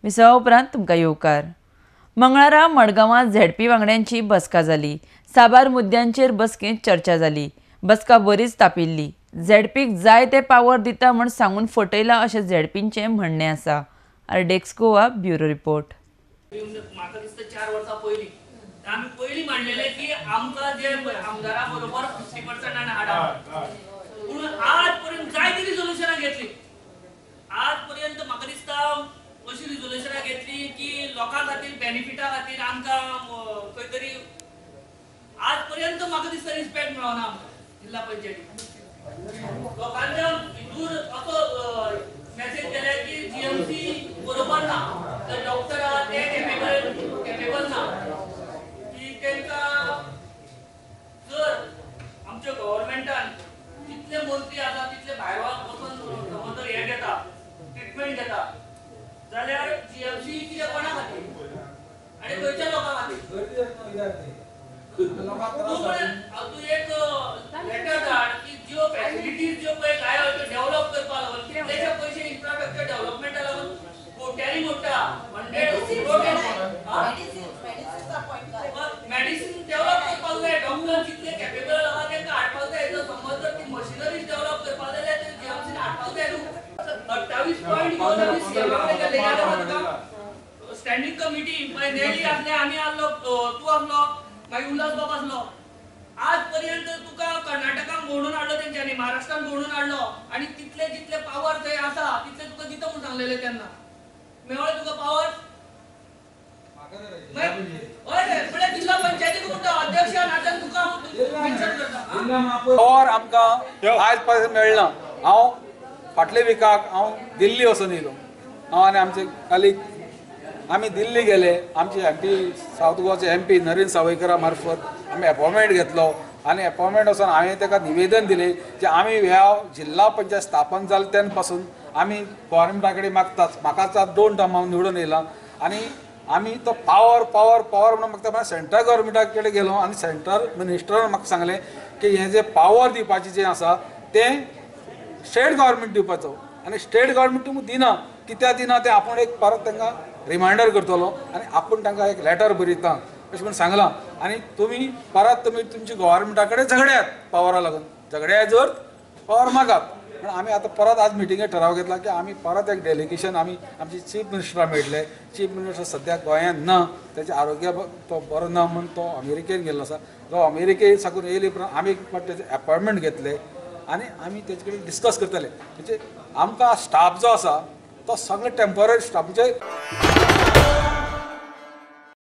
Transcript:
विसवा उपरांत तुमकां येवकार. मंगळारा मडगांवांत झेडपी वांगड्यांची बसका जाली. साबार मुद्द्यांचेर बसकेंत चर्चा जाली. बसका बरीच तापिल्ली. झेडपीक जाय ते पावर दिता म्हूण सांगून फटयला अशें झेडपींचें म्हणणें आसा. आरडेक्स गोवा ब्युरो रिपोर्ट. म्हाका दिसता 4 वर्सां पयलीं आमी पयलीं मांडलेलें की आमकां जे आमदारा बरोबर 50% हाडा, पूण आजपर्यंत जायती रिजोल्युशनां घेतली. आजपर्यंत म्हाका दिसता अशी रिजोल्युशनां घेतली की लोकां खातीर बेनिफिटा खातीर आमकां खंय तरी आजपर्यंत म्हाका दिसता रिस्पेक्ट मेळना आमकां जिल्हा पंचायती. लोकांच्या भितूर असो मेसेज केल्या की जीएमसी बरोबर ना, तर डॉक्टर आहा ते केपेबल ना, की तांकां जर आमच्या गव्हर्मेंटान जितले मंत्री आसा तितले भायर वचून समज जर हें घेता, ट्रिटमेंट घेता जाल्यार जीएमसी कितें कोणा खातीर आनी खंयच्या लोकां खातीर? तूं एक लेटर धाड की ज्यो फॅसिलिटीज ज्यो पळय जायो त्यो डेव्हलप करपाक लागून कितलेशे पयशे इन्फ्रास्ट्रक्चर डेव्हलपमेंटा लागून कोट्यांनी मोडटा, 100 मेडिसीन डेव्हलप करपाक जाय. डॉक्टर जितले केपेबल आहा तांकां हाडपाक जाय. जर समज जर ती मशिनरीज डेव्हलप करपाक जाय जाल्यार जीएमसीन हाडपाक जाय न्हू. 28 पॉयंट घेवन आमी सीएमा कडेन गेले. स्टँडींग कमिटी मागीर नेली आसले, आमी आसलो, तूं आसलो, मागीर उल्हास बाब आसलो. आज पर्यंत तुका कर्नाटकान भोंवडून हाडलो तेंच्यांनी, महाराष्ट्रान भोंवडून हाडलो आनी तितले जितले पावर थंय आसा तितले तुका दिता म्हूण सांगलेले तेन्ना. मेळ्ळे तुका पावर? हय म्हळ्यार जिल्हा पंचायतीक म्हणटा अध्यक्ष नात्यान तुका मेन्शन करता. पावर आमकां आयज पर्यंत मेळना. हांव फाटले विकाक हांव दिल्ली वचून येयलो. हांव आनी आमचे कलीग आमी दिल्ली गेले. आमचे एम पी सावथ गोवाचे एम पी नरेंद्र सावयकरा मार्फत आमी एपॉयमेंट घेतलो आनी एपॉयमेंट वचून हांवें ताका निवेदन दिलें की आमी ह्या जिल्हा पंचायत स्थापन जाले तेन्ना पासून आमी गव्हर्मेंटा कडेन मागतात. म्हाकाच आतां 2 टर्म हांव निवडून येयला आनी आमी तो पावर पावर पावर म्हणून मागता. म्हणल्यार सेंट्रल गव्हर्मेंटा कडेन गेलो आनी सेंट्रल मिनिस्टरान म्हाका सांगलें की हें जें पावर दिवपाचें जें आसा तें स्टेट गव्हर्मेंट दिवपाचो आनी स्टेट गव्हर्मेंट तुमकां दिना. कित्याक दिना तें आपूण एक परत तांकां रिमांयडर करतलो आनी आपूण तांकां एक लेटर बरयता अशें म्हूण सांगलां. आनी तुमी परत तुमी तुमच्या गव्हर्मेंटा कडेन झगड्यात पावरा लागून, झगड्या जर पावर मागात. पूण आमी आतां परत आज मिटिंगेक ठराव घेतला की आमी परत एक डेलिगेशन आमी आमचे चीफ मिनिस्टरा मेळटले. चीफ मिनिस्टर सद्याक गोंयांत ना, तेजें आरोग्य तो बरो ना म्हूण तो अमेरिकेन गेल्लो आसा. जो अमेरिके साकून येयले उपरांत आमी एक फावट तेजे एपॉयंटमेंट घेतले आनी आमी तेजे कडेन डिस्कस करतले. म्हणजे आमकां स्टाफ जो आसा तो सगळे टेम्पररी स्टाफ म्हणजे